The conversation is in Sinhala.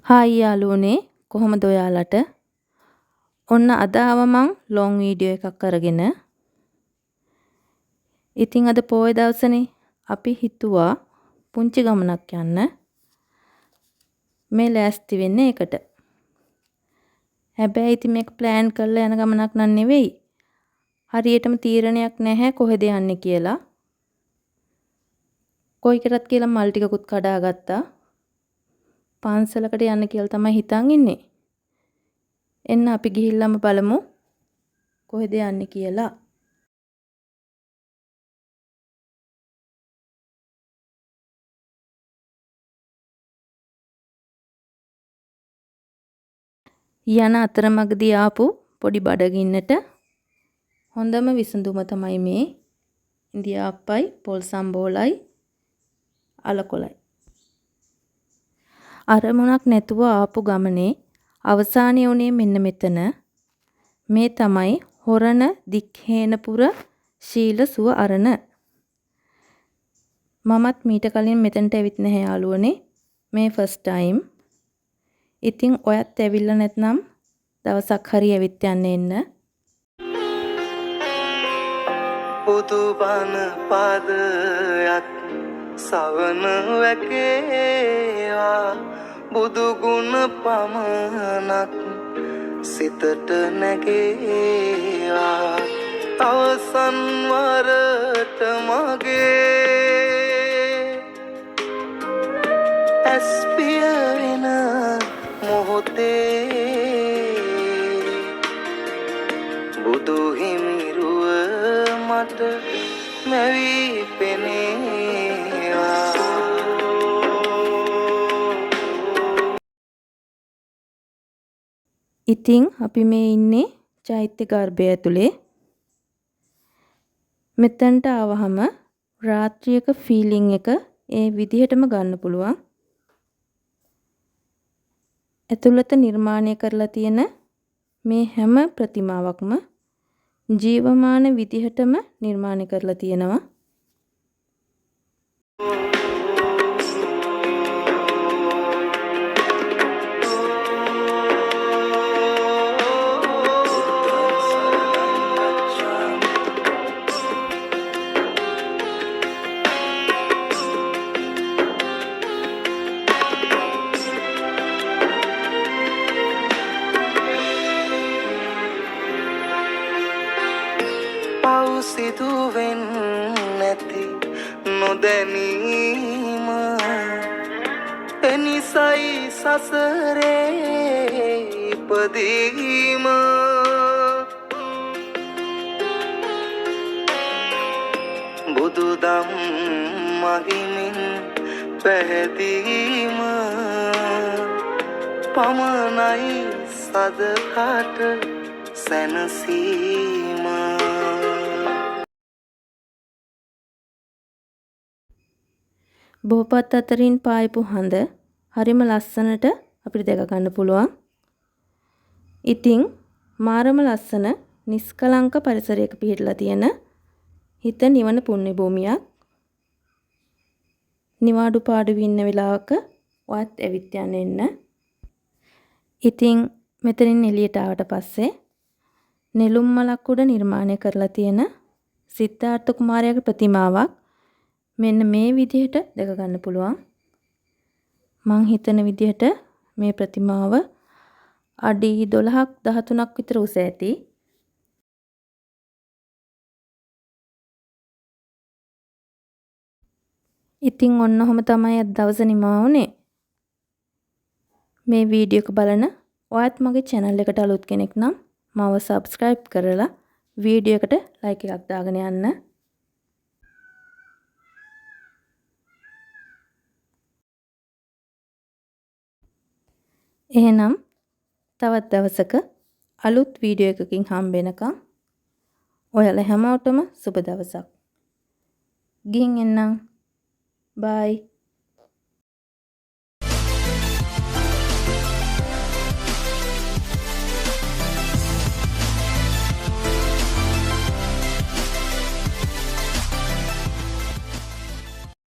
හායි යාළුවනේ, කොහොමද ඔයාලට? ඔන්න අද ආව මං ලොං වීඩියෝ එකක් අරගෙන. ඉතින් අද පෝය දවසනේ අපි හිතුවා පුංචි ගමනක් යන්න. මේ ලෑස්ති වෙන්නේ ඒකට. හැබැයි ඉතින් මේක ප්ලෑන් කරලා යන ගමනක් නන් නෙවෙයි. හරියටම තීරණයක් නැහැ කොහෙද යන්නේ කියලා. කොයි කරත් කියලා මල් ටිකකුත් කඩාගත්තා. පන්සලකට යන්න කියලා තමයි හිතන් ඉන්නේ. එන්න අපි ගිහිල්ලාම බලමු කොහෙද යන්නේ කියලා. යන අතරමඟදී ආපු පොඩි බඩගින්නට හොඳම විසඳුම තමයි මේ ඉඳිආප්පයි පොල් සම්බෝලයි අලකොලයි. අරමුණක් නැතුව ආපු ගමනේ අවසානය වුණේ මෙන්න මෙතන. මේ තමයි හොරණ දික්හේනපුර ශීල සුව අරණ. මමත් මීට කලින් මෙතනට ඇවිත් නැහැ යාළුවනේ. මේ ෆස්ට් ටයිම්. ඉතින් ඔයත් ඇවිල්ලා නැත්නම් දවසක් හරි ඇවිත් යන්න එන්න. බුදුබණ පදයක් සවන වැකේවා, බුදු ගුණ පමණක් සිතට නැගේවා, අවසන් වරට මගේ ඇස් පිය වෙන මොහොතේ බුදු හිමිරුව මට මැවී පෙනේවා. ඉතින් අපි මේ ඉන්නේ චෛත්‍ය ගර්භය ඇතුලේ. මෙතනට ආවහම රාත්‍රියක ෆීලිං එක ඒ විදිහටම ගන්න පුළුවන්. ඇතුළත නිර්මාණය කරලා තියෙන මේ හැම ප්‍රතිමාවක්ම ජීවමාන විදිහටම නිර්මාණය කරලා තියෙනවා. සිදුවෙන් නැති නොදැනීම එනිසයි සසරේ ඉපදීම. බුදුදම් මහිමින් පැහැදීම පමණයි සදහට සැනසීම. බෝපත් අතරින් පායපු හඳ හරිම ලස්සනට අපිට දැක ගන්න පුළුවන්. ඉතින් මාරම ලස්සන නිස්කලංක පරිසරයක පිහිටලා තියෙන හිත නිවන පුණ්‍ය භූමියක්. නිවාඩු පාඩුවේ ඉන්න වෙලාවක ඔයත් ඇවිත් යන්න එන්න. ඉතින් මෙතනින් එළියට ආවට පස්සේ නෙළුම් මලක් උඩ නිර්මාණය කරලා තියෙන සිද්ධාර්ථ කුමාරයාගේ ප්‍රතිමාවක් මෙන්න මේ විදිහට දැක ගන්න පුළුවන්. මං හිතන විදිහට මේ ප්‍රතිමාව අඩි 12ක් 13ක් විතර උස ඇති. ඉතින් ඔන්න ඔහොම තමයි අද දවස නිමා වුනේ. මේ වීඩියෝ එක බලන ඔයත් මගේ channel එකට අලුත් කෙනෙක් නම් මාව subscribe කරලා වීඩියෝ එකට like එකක් දාගෙන යන්න. එහෙනම් තවත් දවසක අලුත් වීඩියෝ එකකින් හම්බ වෙනකම් ඔයාලා හැමෝටම සුබ දවසක්. ගිහින් එන්නම්. බයි.